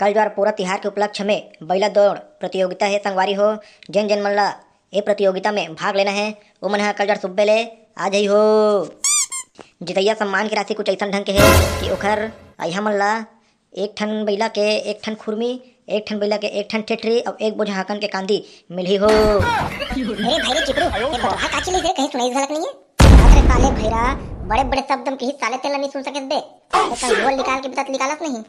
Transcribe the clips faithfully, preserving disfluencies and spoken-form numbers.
कल जुआर पोरा तिहार के उपलक्ष्य में बइला दौड़ प्रतियोगिता हे संगवारी हो। जेन जेन मन ला ए प्रतियोगिता में भाग लेना हे, ओमन ह कल जुआर सुब्बे ले आ जाही हो। जितइया सम्मान के राशि कुछ अइसन ढंग के हे कि ओखर अइहा मन ला एक ठन बइला के एक ठन खुरमी, एक ठन बइला के एक ठन ठेठरी अउ एक बोझा हकन के कांदी मिलही हो। अरे भाई रे चिपरू, ये बतवा का चली रे, कहीं सुनाई झलक नहीं है? अरे साले भैरा, बड़े बड़े शब्द में कहीं साले तेला नहीं सुन सकत बे। अरे कहीं बोल निकाल के बता निकालत नहीं।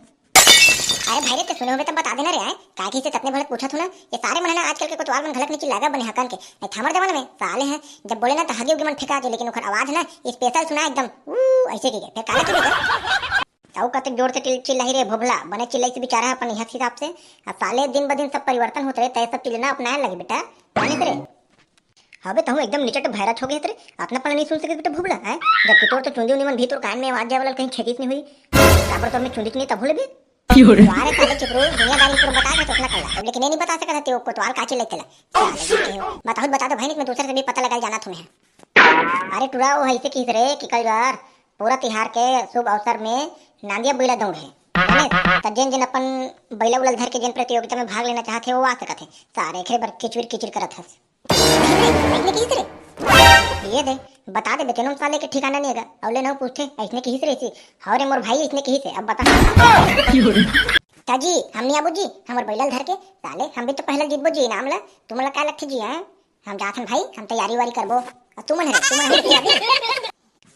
अरे भाई रे, ते सुने होबे तब बता देना रे, आय? काहे कि इसे ततने भलक पूछत हूँ ना, ये सारे मन है ना आजकल के कोतवाल मन घलक नहीं चिल्लागा बने हकन के। नहीं, हमर जमाना में साले हैं, जब बोले ना तो हगे उगे मन फेंका जे, लेकिन ओकर आवाज ना special सुना एकदम, ऊ, ऐसे की के। फिर काला चुप है? ताऊ कतेक जोर से चिल-, चिल्लाही रे भोभला, बने चिल्लाई से बेचारा अपन यह हिसाब से। अब साले दिन ब दिन सब परिवर्तन होत रहे, तय सब चीज ना अपनाए लगे बेटा, जाने से रे। हबे तहूँ एकदम निचट भैरा छोगे रे, अपना पना नहीं सुन सके बेटा भोभला, हैं? जबकि तोर तो चुंदी उंदी मन भी तोर कान में आवाज जाए वाला कहीं छेकिस नहीं हुई। काबर तोर में चुंदी नहीं तभो लेबे? वारे साले चुप रो, दुनियादारी पूरा बता के चोखला कर ला। लेकिन ये नहीं बता सकत हते वो कोतवाल का चिल्लाई तेला। साले जी के हो। बताओ, बता दो भाई, नहीं तो मैं दूसरे से भी पता लगा जाना तुम्हें। अरे टुरा, वो ऐसे किहिस रे कि कल जुआर पोरा तिहार के शुभ अवसर में नांदिया बइला दौड़ हे। जाने? त जेन जेन अपन बइला उला धर के जेन प्रतियोगिता में भाग लेना चाहत हे, वो आ सकत हे। सारे एकरे बर किचविर किचविर करत हस। अइसने किहिस रे? ये दे, बता दे, बेचनो साले के ठिकाना नहीं हेगा। अउ ले ना पूछे, अइसने किहिस रे इसी। हौ रे मोर भाई, अइसने किहिस हे, अब बता। ताजी, हम नहीं आबो जी, हमर बइला ल धर के, साले, हम भी तो पहले जीतबो जी इनाम ला। तुमन ला का लगथे जी, हैं? हम जाथन भाई, हम तैयारी वारी करबो। अउ तुमन हरे, तुमन हरे तैयारी।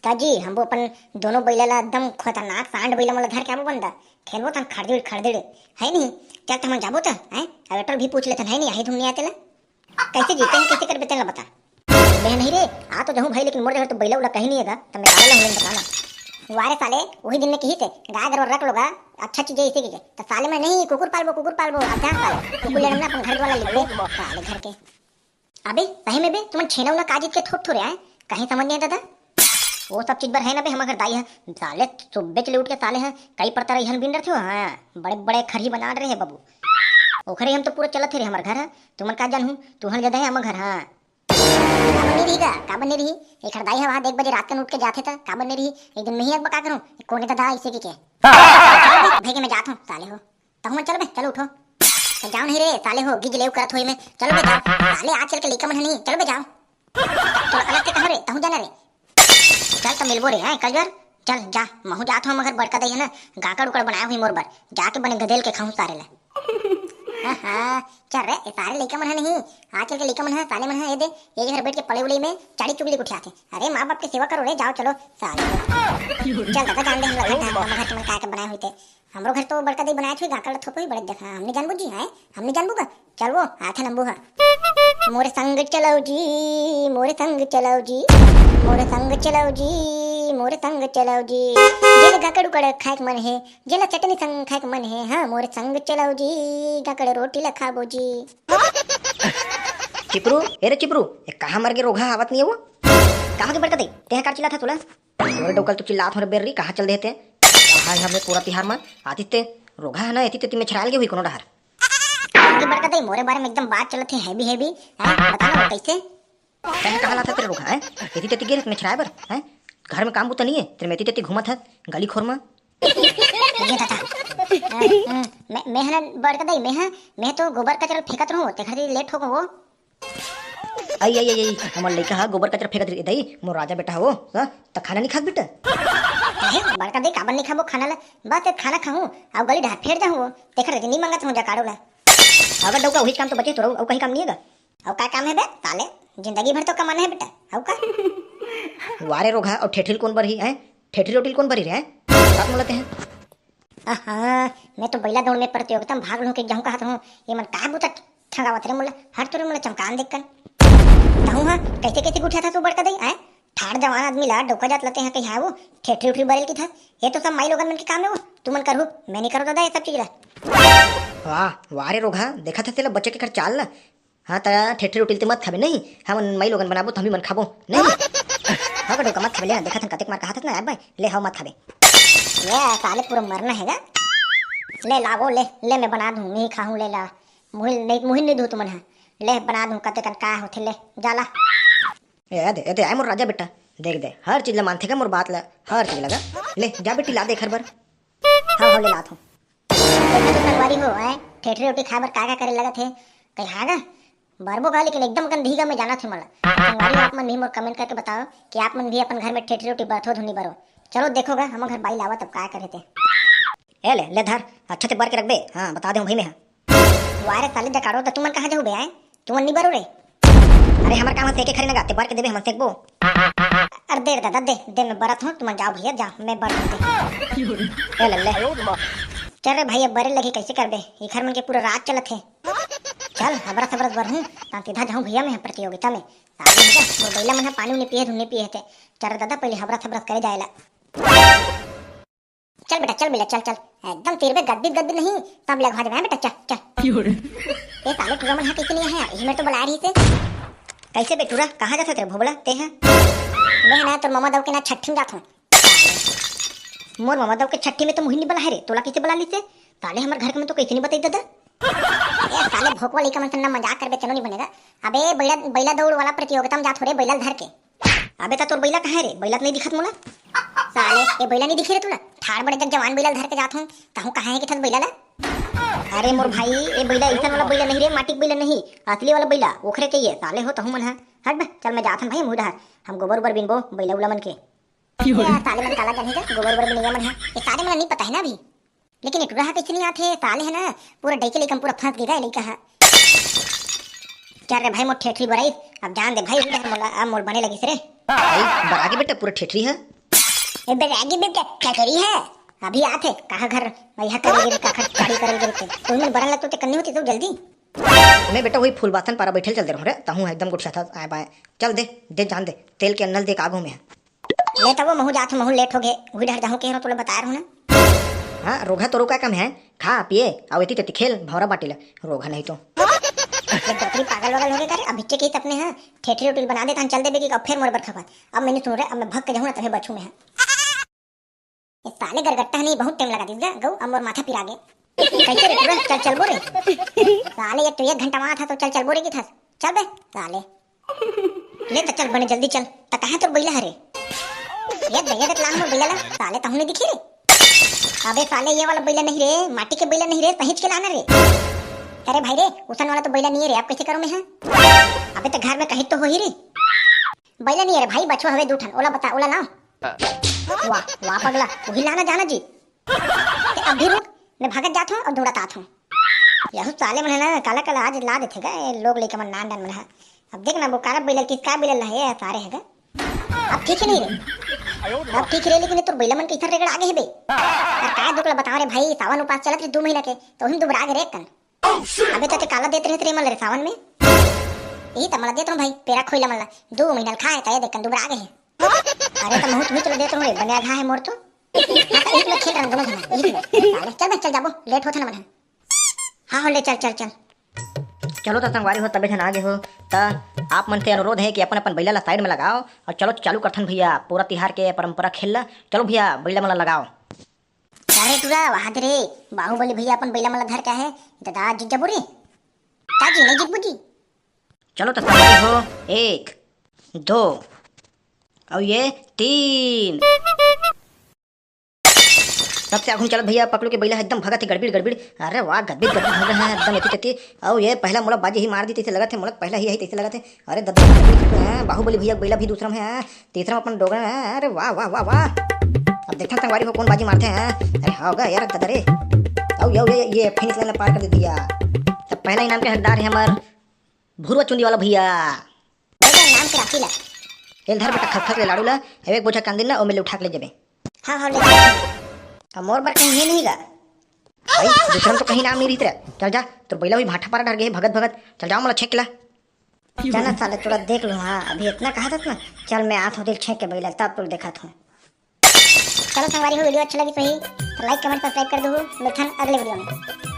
ताजी, हम वो अपन दोनों बइला ला एकदम खतरनाक सांड बइला मन ला धर के आबो बंदा। खेलबो तन खड़दिड़, खड़दिड़। है नहीं? चल, त हमन जाबो त, हैं? अब एटर भी पूछ लेथन, है नहीं? आही धुन नहीं आते ला। कैसे जीते हैं, कैसे करबे, तेन ला बता। मैं नहीं रे, आ तो जाहूँ भाई, लेकिन मोर जगह तो बइला उला कहीं नहीं हेगा, त मैं काला लाहूँ, बता ना। वारे साले, वही दिन में किहिस हे, गाय गरवा रख लोगा, अच्छा चीज है इसे की के। त साले मैं नहीं, कुकुर पालबो, कुकुर पालबो, अब जा साले, कुकुर लेने में अपन घर वाला लिख दे, साले घर के। अबे, सही में बे, तुमन छेना उना का जीत के थोप थोरे आए, कहीं समझ नहीं दादा। वो सब चीज बर है ना बे, हमर घर दाई है, साले सुबह चले उठ के साले है, कई परता रही हन बिन रथे हो, हाँ, बड़े बड़े खरही बना रहे हैं बाबू। ओखरे हम तो पूरा चलत हे रे हमर घर ह। तुमन का जानहू, तुहन ज्यादा हे हमर घर, हाँ। काबर नहीं रही गा, काबर नहीं रही? एक हर दाई ह वहाँ एक बजे रात कन उठ के जाथे त काबर नहीं रही? एक दिन मैं ही एक बका करूँ, कोने दादा इसे की के। भाई के मैं जात हूँ, साले हो। तहु मन चलो बे, चलो उठो। तो जाओ नहीं रे, साले हो, गिज लेव करत होई में। चलो बे जाओ। साले आजकल के लइका मन ह नहीं, चलो बे जाओ। तो अलग से कहो रे, तहु जाना रे। चल त मिलबो रे, हैं, कल जर? चल, जा, महू जात हूँ, मगर बड़का दई है ना, गाकड़ उकड़ बनाया हुई मोर बर। जाके बने गदेल के खाऊं सारे ला। हाँ, हाँ, चल रे, ये सारे लइका मन है नहीं, आजकल के लइका मन है, साले मन है, ये दे, ये घर बैठ के पड़े उड़े में चाड़ी चुगली उठियाथे। अरे, माँ बाप के सेवा करो रे, जाओ, चलो, साले। चल, दादा, जान दे, हम लोग घर, हम लोग घर के मन का के बनाए हुई थे। हमरो घर तो बड़का दई बनाए थे, गाकड़ थोपो ही बड़े देखा, हमने जानबू जी, हैं? हमने जानबू का? चल वो, हाथ लंबू है। मोरे संग चलाओ जी, मोरे संग चलाओ जी, मोरे संग चलाओ जी, मोरे संग चलाओ जी। जेला गाकड़ उकड़ खाए के मन है, जेला चटनी संग खाए के मन है, हाँ, मोरे संग चलाओ जी, गाकड़ रोटी ला खाबो जी। चिपरू, ए रे चिपरू, ए कहाँ मर गे रोगहा, आवत नहीं है वो? कहाँ के बड़का दई? तेहा कार चिल्लात हस तोला? तोरे डौका ल तो चिल्लात हंव रे बेर्री, कहाँ चल देहे ते? कहाँ हे हमर पोरा तिहार म? आतिस ते रोगहा हे ना, एती तेती मेछराय ल गे होही कोनो डहर। आगे बड़का दई, मोरे बारे में एकदम बात चलत हे, heavy heavy, हैं? बता ना, कइसे? तैं कहाँ लाथस तेरे रोगहा, हैं? एती तेती गे रहे मेछराय बर, हैं? घर में काम बूता नइ हे, तेरे में एती तेती घूमत हस, गली खोर म। ये दादा। अ, अ, मैं, मैं ह ना बड़का दई, मैं ह, मैं तो गोबर कचरा फेंकत रहूं, तेखर ले late हो गो। आई, आई, आई, आई, हमर लइका ह गोबर कचरा फेंकत रही, दई, मोर राजा बेटा ह वो, ह? त खाना नइ खास बेटा? काहे? बड़का दई, काबर नइ खाबो खाना ला? बस एक खाना खाहूं, अउ गली डहर फेर जाहूं वो। तेखर ले नइ मंगत हूं जा काड़ो ला। अगर डौका उहीच काम तो बचे तो रहू, अउ कहीं काम नइ हे गा? अउ का काम हे बे, साले? जिंदगी भर तो कमाना हे बेटा, अउ का? वारे रोगहा, अउ ठेठरी ल कोन बरही, हैं? ठेठरी रोटी ल कोन बरही रे, हैं? बात मोला ते हैं। आहा, मैं तो बइला दौड़ में प्रतियोगिता में भाग लूं के जाहूं कहत हूं। ये मन का बूता ठंगावत रे मोला, हट तो रे मोला चमकान देख कन। तहूं हा, कइसे कइसे गुठियाथस वो बड़का दई, आय? ठाड़ जवान आदमी ला डौका जात ल तेहा कहीं वो, ठेठरी उठरी बरेल की था। ये तो सब माई लोगन मन के काम हे वो, तुमन करहू, मैं नइ करों दादा ये सब चीज ला। वाह, वाह रे रोगहा, देखत हस तेला बच्चा के कर चाल ला। हाँ, त ठेठरी रोटी ल ते मत खाबे, नहीं? हमन माई लोगन बनाबो, त हमही मन खाबो, नहीं? हाँ, का डौका मत खाबे, ले, देखत हन कतेक मार कहाथस ना, आय बाय, ले, हव मत खाबे। ये साले पूरा मरना हे गा। ले, लावो, ले, ले, मैं बना दूं, मैं ही खाहूं, ले ला। मुहिल नहीं, मुहिल नइ दूं तुमन हा। ले, बना दूं, कतेक कन का होथे, ले, जा ला। ए, दे, ए, दे, आय मोर राजा बेटा, देख दे, हर चीज ला मानथे का मोर बात ला, हर चीज ला गा। ले, जा बेटी, ला दे एखर बर। हाँ, हाँ, ले लात हूँ। देखो तो संगवारी हो, आए ठेठरी रोटी खाए बर का का करे लगत हे। कहीं हाँ गा, बरबो का, लेकिन एकदम गंदही गा में जाना थे मला। संगवारी हो, आप मन भी मोर कमेंट करके बताओ कि आप मन भी अपन घर में ठेठरी रोटी बरथो धुनी बरो। चलो देखो गा, हम घर बाई लावा तब का करे थे। ए ले, ले धर, अच्छा से बर के रखबे। हाँ, बता दे हूँ भाई मैं। वारे साले डकारो, त तुमन कहाँ जाहू बे आए? तुमन नी बरो रे। अरे हमर काम है सेके खरी नगा, ते बर के देबे हमन सेकबो। अरे दे रे दादा, दे दे, मैं बरत हूँ, तुमन जाओ भैया, जाओ, मैं बरत हूँ, दे। ए ले, ले। चल रे भाई, अब बरे लगी कैसे करबे? इखर मन के पूरा राज चलत है। चल हबरस हबरस बर हूँ, तान सीधा जाऊँ भैया मैं प्रतियोगिता में। साले भैया, मोर बैला मन ह पानी उनी पिए, धुन्नी पिए हते। चल रे दादा, पहले हबरस हबरस करे जाएला। चल बेटा, चल बेटा, चल, चल। एकदम तीर बे गदबित गदबित नहीं, तब लगवा देबे, हाँ बेटा, चल, चल। ए साले टुरा मन हा कइसे नहीं आया? यही मेरे तो बला रही से। कैसे बे टुरा, कहाँ जात तेरे भोबला ते है? मैं ना तोर ममा दव के ना छठी में जात हूँ। मोर ममा दव के छठी में तो मुही नहीं बला है रे, तोला कैसे बला ली से? साले हमर घर के में तो कैसे नहीं बताई दादा? ए साले भोकवा लइका मन से ना मजाक करबे, तेनो नहीं बनेगा। अबे बैला, बैला दौड़ वाला प्रतियोगिता में जात हो रे, बैला धर के। अबे त तोर बैला कहाँ है रे? बैला त नहीं दिखत मोला। साले, ये बैला नहीं दिखे रे तोला? ठाड़ बड़े जग जवान बैला ल धर के जात हूँ, तहूँ कहाँ है कि थस बैला ला? अरे मोर भाई, ये बैला ऐसा वाला बैला नहीं रे, माटी के बैला नहीं, असली वाला बैला, ओखरे के ये। साले हो तहूँ मन है। हट बे, चल मैं जात हूँ भाई, मुँह डहर, हम गोबर उबर बिनबो बैला उला मन के। ये साले मन काला जाने का, गोबर उबर बिनैया मन है, ये साले मन नहीं पता है ना अभी। लेकिन ए टुरा ह कइसे नहीं आथे? साले ह ना, पूरा डइके लइका म पूरा फंस गे गा ए लइका ह। चल रे भाई, मोर ठेठरी बराइस, अब जान दे भाई, उही डहर मोला, अब मोर बने लगिस रे। भाई, बरा गे बेटा पूरा ठेठरी ह। ए, बरा गे बेटा, ठेठरी ह। अभी आथे, कहाँ घर, भैया करे गे, काखर चाड़ी करे गे ते। तो मन बरन लगतो ते कन्नी होती तो जल्दी। मैं बेटा वही फूलबासन पारा बैठल चल दे रहूं रे, तहूं एकदम गुठिया था, आए बाए। चल दे, दे जान दे, तेल के अन्नल दे कागो में। ले तब महू जात हूँ, महू लेट हो गए, उही डहर जाहूँ के तोला बता रहूँ ना। हाँ, रोगहा तो रोका कम है, खा पिए, अउ एती तेती खेल, भौरा बाटी ले, रोगहा नहीं तो। ये डोकरी पागल वागल हो गए का रे? अब हिच्चे के ही तपने हैं, ठेठरी उठरी बना देता, चल देबे कि अब फिर मोर बर खपत। अब मैंने सुन रहे, अब मैं भग के जाहूँ ना, तभी बचू मैं। ये साले गरगट्टा नहीं, बहुत टाइम लगा दिस गा, गऊ, अब मोर माथा पिरा गे। कैसे रे टुरा, चल चलबो रे? साले ये तो एक घंटा वहाँ था तो चल चलबो रे की था, चल बे, साले। ले त चल बने जल्दी चल। त कहाँ तोर बैला हरे? ये दे, ये दे लांग मोर बैला ला। साले तहूँ नहीं दिखी रे। अबे साले ये वाला बैला नहीं रे, माटी के बैला नहीं रे, सहीच के लाना रे। अरे भाई रे, उसन वाला तो बैला नहीं है रे, अब कैसे करूँ मैं हाँ? अबे त घर में कहीं तो हो ही रे। बैला नहीं है रे भाई, बछवा हवे दू ठन, ओला बता, ओला लाओ। वाह, वाह पगला, वही लाना जाना जी। ते अभी रुक, मैं भगत जात हूँ और दौड़त आत हूँ। यहू साले मन है ना, काला काला आज ला देथे गा, ये लोग लइका मन नान नान मन है। अब देख ना, वो काला बैला किस का बैला है, ये सारे है गा। अब ठीक है नहीं रे। अब ठीक है रे, लेकिन ये तोर बैला मन के इधर रेगड़ आगे है बे। और काय दुख ला बताओ रे भाई, सावन उपास चलत रहे दो महीना के, तो हम दुबरा गे रे कन। अबे तो ते काला देत रहे रे मन रे सावन में। यही त मला देत रहूं भाई, पेरा खोइला मन ला। दो महीना ल खाए त ये देख कन दुबरा गे है। अरे त महूं तुम्हें चलो देत रहूं रे, बने आघा है मोर तो। हाँ, त एक में खेल रहा दोनों जना, एक में। साले, चल बे, चल जाबो, लेट होत है ना मन। हाँ हो ले, चल चल चल। चलो त संगवारी हो, तबे झन आगे हो, त आप मन से अनुरोध है कि अपन अपन बैला ला साइड में लगाओ और चलो चालू करथन भैया, पूरा तिहार के परंपरा खेल ला। चलो भैया, बैला मन ला लगाओ। अरे टुरा, वहां दे रे, बाहुबली भैया अपन बैला मन ला धर के आहे, दादा जीत जबू रे। ताजी नहीं जीतबू जी। चलो त संगवारी हो, एक, दो, और ये तीन। सबसे आगू में चलत भैया पकलू के बैला है, एकदम भगत है, गड़बिड़ गड़बिड़। अरे वाह, गदबिड़ गदबिड़ भग रहे हैं एकदम एती तेती। और ये पहला मोला बाजी ही मार दी तैसे लगत है, मोला पहला ही है तैसे लगत है। अरे दद्दा, हैं, बाहुबली भैया के बैला भी दूसरा में है, तीसरा में अपन डोगरा है। अरे वाह वाह वाह वाह। अब देखते हैं संगवारी हो कौन बाजी मारते हैं। अरे हाँ होगा यार दद्दा रे। आओ यो ये, ये फिनिश लाइन पार कर दिया। तब पहला इनाम के हकदार है हमार भुरवा चुंदी वाला भैया। भैया नाम के राखी ला। एल धर बेटा खसखस ले लाड़ू ला, अब एक बोझा कांदिन ना, ओमे ले उठा के ले जेबे। हाँ हाँ ले। अब मोर बर कहीं ये नहीं गा। भाई दूसरा में तो कहीं नाम नहीं रही तेरा। चल जा, तोर बैला भी भाटा पारा डर गए भगत भगत। चल जाओ मोला छेक ला। जाना साले, थोड़ा देख लो। हाँ, अभी इतना कहा था ना। चल, मैं आत हूँ दिल छेक के बैला, तब तोल देखा था। चलो संगवारी हो, वीडियो अच्छा लगी तो ही तो लाइक, कमेंट, सब्सक्राइब कर दो। मिलथन अगले वीडियो में।